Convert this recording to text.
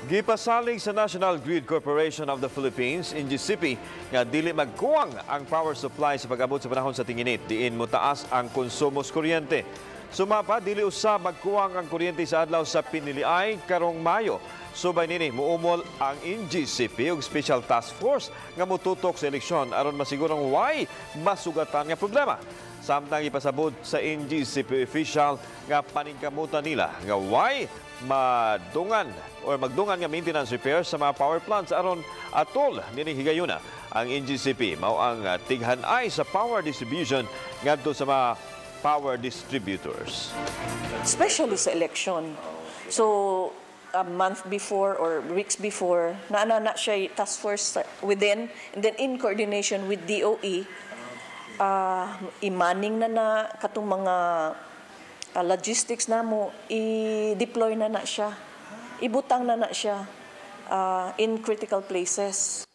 Gipasalig sa National Grid Corporation of the Philippines, NGCP, nga dili magkuwang ang power supply sa pag-abot sa panahon sa tinginit, diin motaas ang konsumo sa kuryente. Sumapa, dili usab magkuwang ang kuryente sa adlaw sa piniliay karong Mayo. Subay nini, muumol ang NGCP ug Special Task Force nga motutok sa eleksyon aron masigurong way masugatan nga problema. Samtang ipasabot sa NGCP official nga paningkamutan nila nga way madungan or magdungan nga maintenance repairs sa mga power plants aron atol nining higayuna. Ang NGCP mao ang tighan-ay sa power distribution ngadto sa mga power distributors. Especially sa election. So, a month before or weeks before, naa na siya task force within, and then in coordination with DOE, i-manning na na katong mga logistics namo, i-deploy na na siya. Ibutang na na siya in critical places.